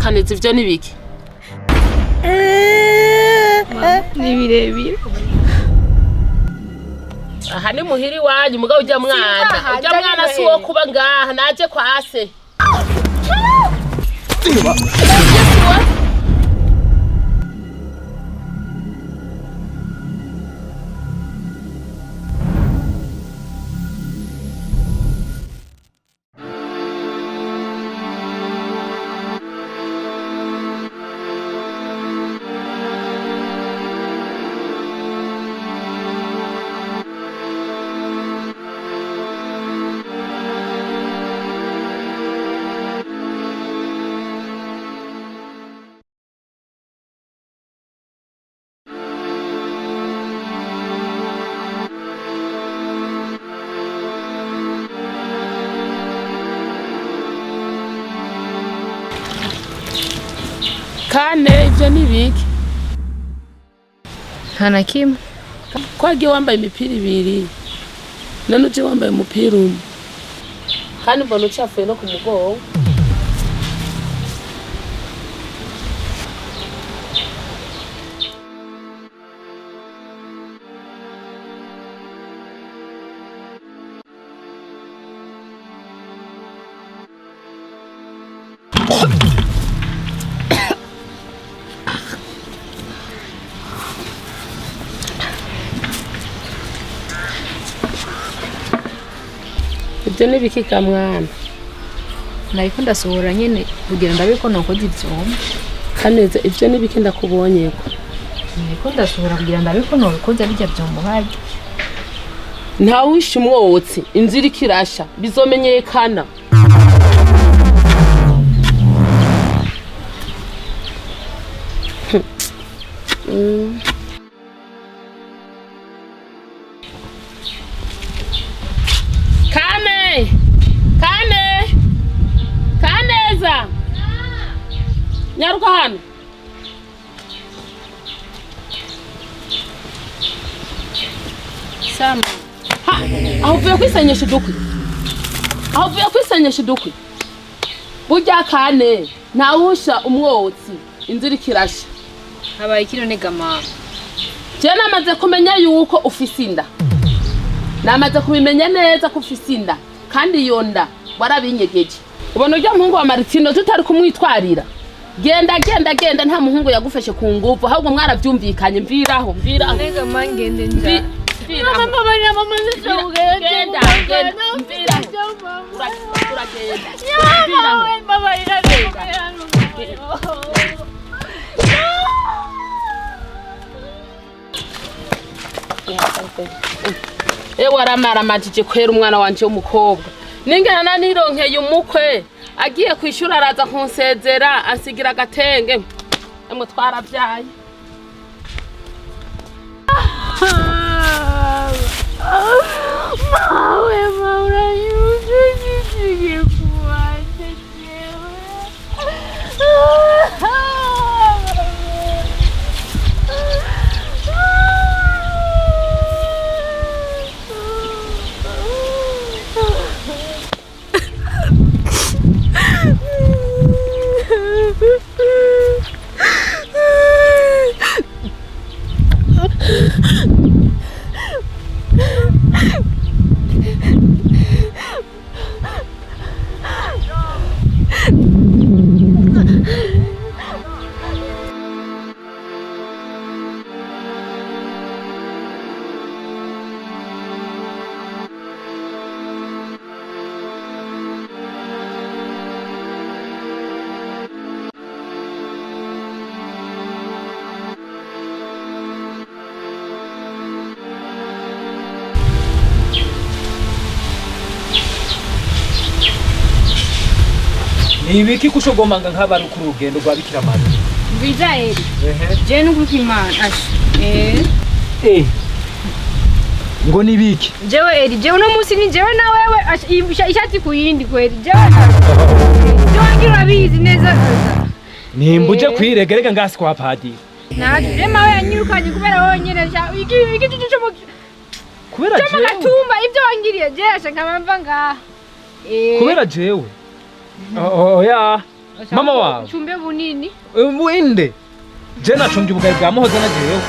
Kaneza, ivyo ni biki? Ni birebire. Aha ni muhira iwanyu, mugabo ujya mwana Simvaha, ujya mwana si uwo kuba ngaha, naje kwa se. Kane, ivyo ni biki? Nta na kimwe. Ko wagiye wambaye imipira ibiri, none uje wambaye umupira umwe, kandi mbona ucafuye no ku mugongo. Ivyo ni biki ka mwana? Nariko ndasohora nyene kugira ndabe ko nokoza ivyombo. Kaneza, ivyo ni biki ndakubonyeko? Nariko ndasohora kugira ndabe ko nobikoza birya vyombo harya. Ntawishe umwotsi, inzu iriko irasha, bizomenyekana. Kane! Kane! Kaneza! Nyaruka hano. Sama. Ha, aho uvuye kwisenyesha udukwi? Aho uvuye kwisenyesha udukwi? Burya Kane, ntawusha umwotsi, inzu iriko irasha. Habaye iki none ga mama? Je namaze kumenya yuko ufise inda. Namaze kubimenya neza ko ufise inda, kandi iyo nda warabinyegeje. Ubona urya muhungu wa Martino tutari kumwitwarira. Genda genda genda, nta muhungu yagufashe ku nguvu, ahubwo mwaravyumvikanye. Mviraho, mviraho. None ga mama, ngende nja. Mviraho. Mama, mama, Genda, genda, mviraho. Uragenda. Mviraho. Mama. Ewe waramaramatije kwera umwana wanje w'umukobwa. Ningana nanironkeye umukwe, agiye kwishura araza kunsezera, ansigira agatenge. Emwe twarabyaye. Mawe, mawe, uranyujije kuwanje jewe. Ni ibiki kushogomanga nk'abari ku rugendo rwa Bikira Mariya? Bwiza eri. Je n'ukuri kw'Imana asha. Eh. Eh. Ngo ni ibiki? Jewe eri, jewe uno munsi ni jewe na wewe asha, ishati ku yindi kweri. Jewe jewe ngira urabizi neza. Nimbuje Eh. kwiregerega ngasi kwa padiri. Naje je mawe yanyirukanye kubera wowe nyene sha. Iki iki cyo mu Kubera cyo mu jewe. gatumba ibyo wangiriye je asha nkaba mva ngaha. Eh. Kubera jewe. Oya. Mama wawe. Chumbe bunini. Inde je nacumbye ubugari bwa Muhoza na jewe.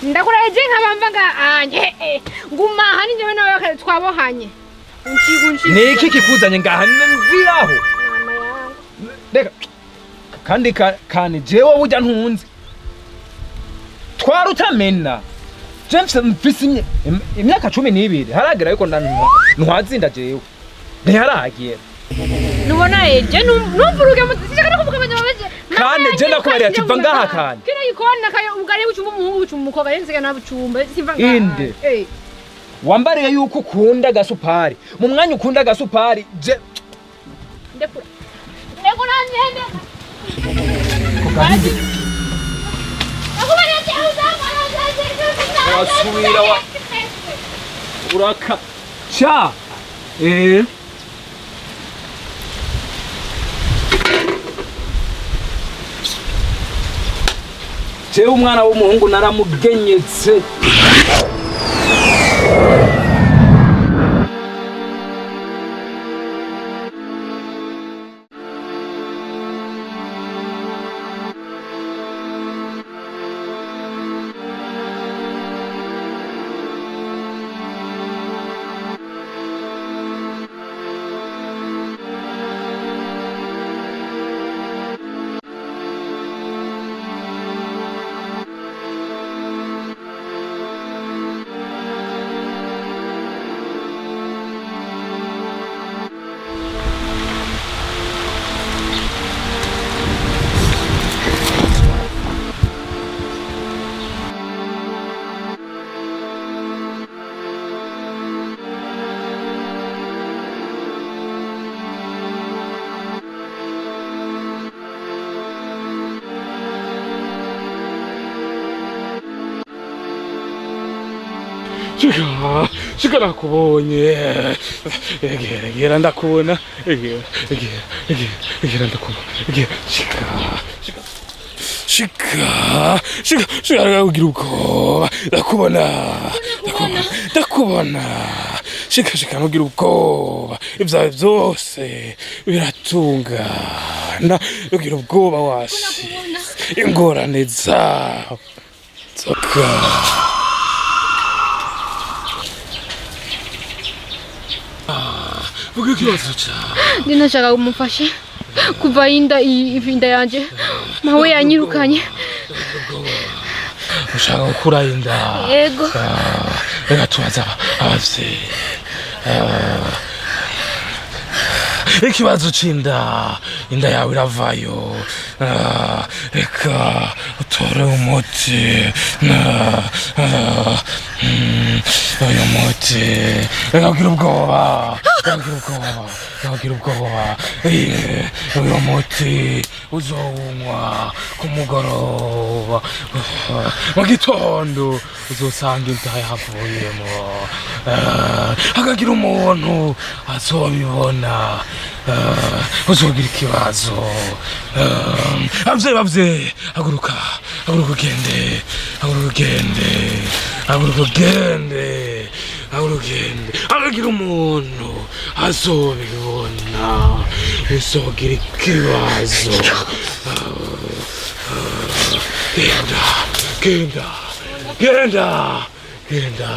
Ndakuraje nkabamva nga anye. Nguma hani jewe nawe twabohanye. Unchi unchi. Ni iki kikuzanye ngaha mviraho? Mama yangu. Reka kandi kani jewe burya ntunze twarutamena. James mfise imyaka 12 haragera yuko ntwazinda jewe ntiharagera. Nubona eje numvuruge sinshaka no kuvuga amajambo menshi. Kandi je ndakubariye ati va ngaha kandi. Kino gikoni kayo ubugari bucumba umuhungu bucumba umukobwa rero nsigaye nabucumba simva ngaha. Inde. Wambariye yuko ukunda gasupari mu mwanya ukunda gasupari je ndekura. Ndekura ngende. Wasubira wa uraka cha jewe umwana w'umuhungu naramugenyetse. Shika, shika nakubonye. Egera, egera ndakubona. Egera, egera, egera, egera ndakubona. Egera, shika, shika. Shika, shika, shika ugira ubwoba. Ndakubona. Ndakubona. Ndakubona. Shika, shika nugira ubwoba. Ibyawe byose biratungana. Ugira ubwoba wasi. Ingorane zawe. Zoka. Ndinashaka kumufasha kuva inda inda yanje mawe yanyirukanye. Ushaka gukura inda? Yego. Reka tubaze abavyeyi. Ikibazo c'inda, inda yawe iravayo. Reka utore umuti. Uyu muti reka ugira ubwoba, reka ugira ubwoba, reka ugira ubwoba. Uyu muti uzowunywa ku mugoroba, mu gitondo uzosanga inda yavuyemo. Hakagira umuntu azobibona, uzogira ikibazo. Abavyeyi, abavyeyi, haguruka, haguruka ugende, haguruka ugende, haguruka ugende, haguruka ugende. Hakagira umuntu azobibona, uzogira ikibazo. Genda, genda, genda, genda.